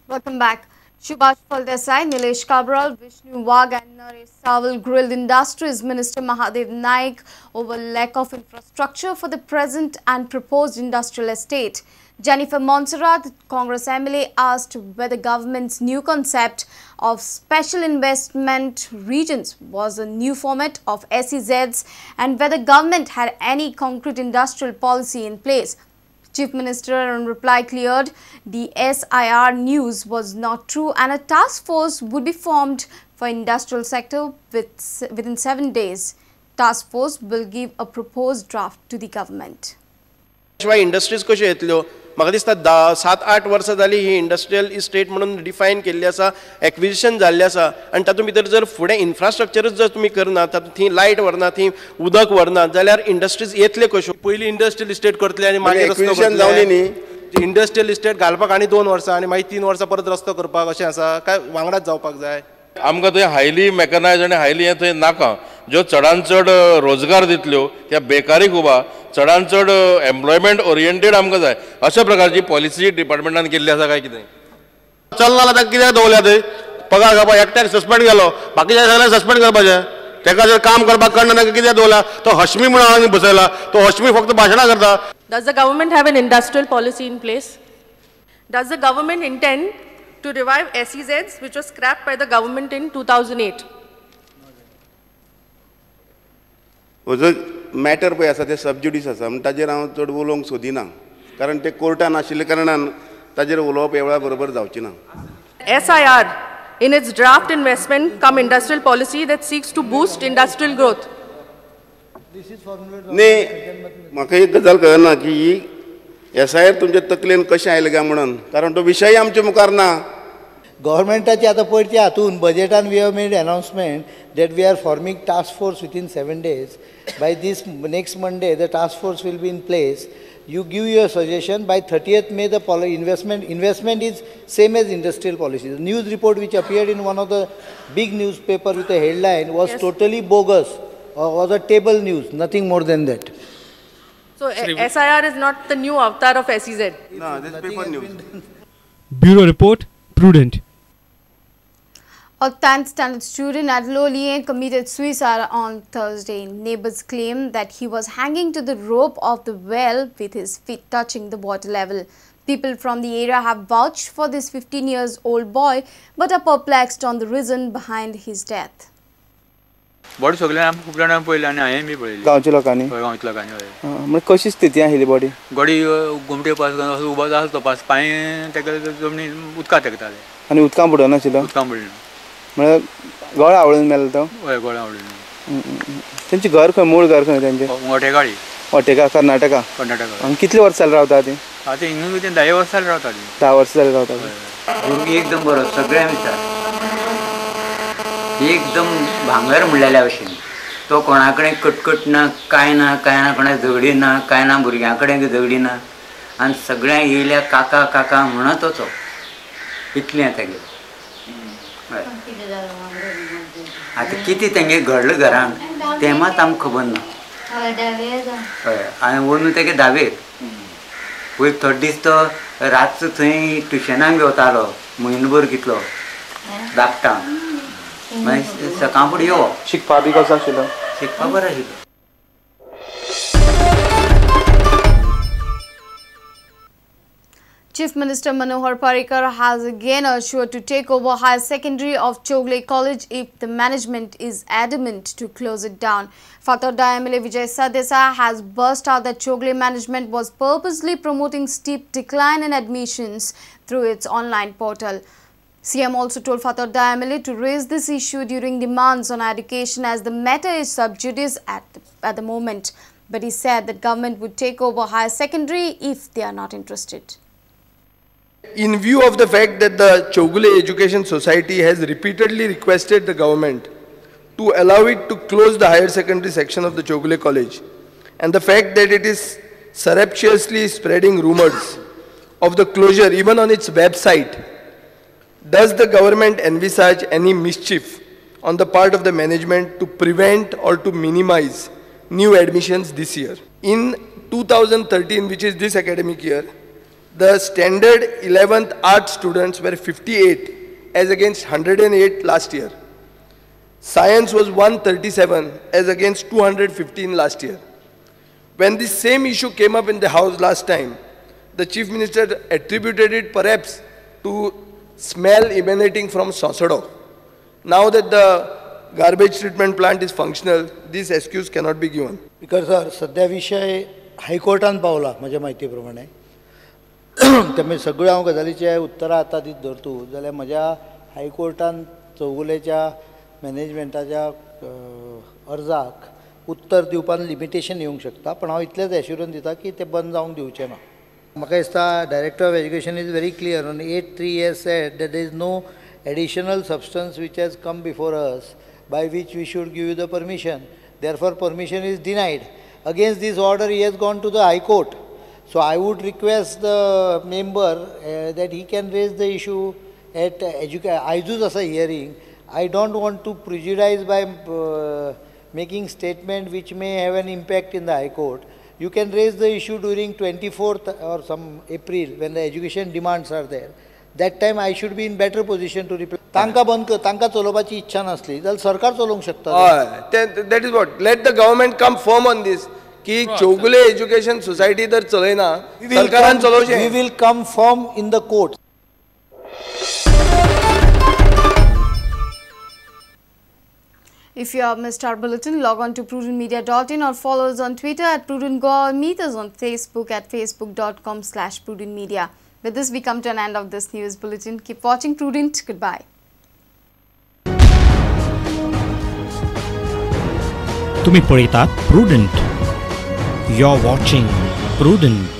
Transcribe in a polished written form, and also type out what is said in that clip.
Welcome back. Subhash Phaldesai, Nilesh Cabral, Vishnu Wagh and Naresh Sawal grilled Industries Minister Mahadev Naik over lack of infrastructure for the present and proposed industrial estate. Jennifer Montserrat, Congress MLA, asked whether government's new concept of special investment regions was a new format of SEZs and whether government had any concrete industrial policy in place. Chief Minister in reply cleared the SIR news was not true and a task force would be formed for industrial sector within 7 days. Task force will give a proposed draft to the government. शिवाय industries कश्यो येतल्यो म्हाका दिसता 7-8 वर्सां जाली ही industrial estate म्हणून define केल्ली आसा, acquisition जाल्लें आसा आनी तातूंत भितर जर फुडें इन्फ्रास्ट्रक्चरच जर तुमी करना, तातूंत थंय लायट व्हरना, थंय उदक व्हरना जाल्यार इंडस्ट्रीज येतले कश्यो? पयलीं इंडस्ट्रियल इस्टेट करतले आनी मागीर एक्विजिशन जावनी न्ही, इंडस्ट्रियल इस्टेट घालपाक आनी 2 वर्सां आनी मागीर 3 वर्सां परत रस्तो करपाक अशें आसा काय वांगडाच जावपाक जाय? आमकां थंय हायली मॅकनायज आनी हायली हें थंय नाका, ज्यो चडान चड रोजगार दितल्यो त्या बेकारी खूब आहा, चडान चड एम्प्लॉयमेंट ओरिएंटेड आमकां जाय, अशा प्रकारची पॉलिसी डिपार्टमेंटान केल्ली आसा काय कितें? चलना जाल्यार ताका कित्याक दवरल्या थंय? पगार घेवपाक एकट्याक सस्पेंड केलो, बाकीच्या सगळ्यांक सस्पेंड करपाचें. ताका जर काम करपाक कळना ताका कित्याक दवरला? तो हश्मी म्हणून आनी बसयला, तो हश्मी फक्त भाशणां करता. Does the government have an industrial policy in place? Does the government intend to revive SEZs which was scrapped by the government in 2008? हो जो मॅटर पळय आसा ते सबज्युडीस आसा, म्हण ताजेर हांव चड उलोवंक सोदिना, कारण ते कोर्टान आशिल्ल्या कारणान ताजेर उलोवप ह्या वेळार बरोबर जावचें ना. SIR in its draft investment cum industrial policy that seeks to boost industrial growth. न्ही, म्हाका एक गजाल कळना की ही SIR तुमच्या तकलेन कशें आयलें काय म्हणून, कारण तो विशय आमच्या मुखार ना. गव्हर्मेंटाची आतां पयर ती हातून बजेटान we have made announcement that we are forming task force within 7 days. By this next Monday the task force will be in place. You give your suggestion by 30th May. The investment is same as industrial policy. The news report which appeared in one of the big newspaper with a headline was yes, totally bogus or was a table news, nothing more than that. So SIR is not the new avatar of SEZ. No, this paper news. Bureau Report, Prudent. A 10th standard student at Loliem committed suicide on Thursday. Neighbors claim that he was hanging to the rope of the well with his feet touching the water level. People from the area have vouched for this 15 years old boy but are perplexed on the reason behind his death. Body सगळ्यांनी आमकां खूब जाणांनी पळयली आनी हांवें बी पळयली. गांवच्या लोकांनी? हय, गांवच्या लोकांनी. हय. म्हणजे कशी स्थिती आशिल्ली बॉडी? बॉडी गोमटे पास असो उबो आसलो तो पास पांय तेका जमनी उदकां तेकताले. आनी उदकां बुडोवन आशिल्लो? उदकां बुडलो. म्हळ्यार गळो आवळून मेलो तो? हय, गळो आवळून. तेंचें घर खंय, मूळ घर खंय तेंचें? वाटेकाळी. वाटेका, कर्नाटका. कर्नाटका. आनी कितले वर्सां जालीं रावता ती? आतां हिंगा कितें 10 वर्सां जालीं रावता ती. 10 वर्सां जालीं रावता. भुरगीं एकदम बरो, सगळ्यांक विचार एकदम भांगर म्हणलेल्या भशेन. तो कोणा कडेन कटकट ना, कांय ना, कांय ना, कोणा झगडी ना, कांय ना, भुरग्यां कडेन झगडी ना, आनी सगळ्यांक येयल्या काका काका म्हणत वचो, इतलें तेगेलें. आतां कितें तेंगे घडलें घरान तें मात आमकां खबर ना. हय, आनी अंदू तेगे धावेक पयर थोडे दीस तो रातचो थंय ट्युशनाक बी वतालो, म्हयनोभर कितलो धाकटा, मागीर सकाळ फुडें येवप. शिकपा बी कसो आशिल्लो? शिकपा बरो आशिल्लो. Chief Minister Manohar Parrikar has again assured to take over higher secondary of Chowgule College if the management is adamant to close it down. Fatorda MLA Vijay Sardesai has burst out that Chowgule management was purposely promoting steep decline in admissions through its online portal. CM also told Fatorda MLA to raise this issue during demands on education as the matter is sub judice at the moment. But he said that government would take over higher secondary if they are not interested. In view of the fact that the Chowgule Education Society has repeatedly requested the government to allow it to close the higher secondary section of the Chowgule College, and the fact that it is surreptitiously spreading rumors of the closure even on its website, does the government envisage any mischief on the part of the management to prevent or to minimize new admissions this year? In 2013, which is this academic year, the standard 11th art students were 58 as against 108 last year. Science was 137 as against 215 last year. When this same issue came up in the House last time, the Chief Minister attributed it perhaps to smell emanating from Sosado. Now that the garbage treatment plant is functional, this excuse cannot be given. Because sir, सध्या विषय हायकोर्टान पावला म्हज्या म्हायती प्रमाणे, त्यामुळे सगळ्यो हांव गजालीचे उत्तरां आतां दीत धरतू जाल्यार म्हज्या हायकोर्टान चौगुलेच्या मॅनेजमेंटाच्या अर्जाक उत्तर दिवपान लिमिटेशन येवंक शकता, पण हांव इतलेंच एश्युरन्स दिता की तें बंद जावंक दिवचें ना. म्हाका दिसता director of education is very clear on 8/3 has said that there is no additional substance which has come before us by which we should give you the permission. Therefore, permission is denied. Against this order, he has gone to the High Court. So I would request the member that he can raise the issue at आयजूच आसा hearing. I don't want to prejudice by making statement which may have an impact in the High Court. You can raise the issue during 24th or some April when the education demands are there. That time I should be in better position to reply. तांकां बंद कर, तांकां चलोवपाची इच्छा नासली जाल्यार सरकार चलोवंक शकता. हय, that is what. Let the government come firm on this की चौगुले एज्युकेशन सोसायटी जर चलयना सरकारान चलोवचें. We will come firm in the court. If you have missed our bulletin, log on to prudentmedia.in or follow us on Twitter at prudentgoa or meet us on Facebook at facebook.com/prudentmedia. With this, we come to an end of this news bulletin. Keep watching Prudent. Goodbye. तुम्ही पळयतात Prudent. You're watching Prudent.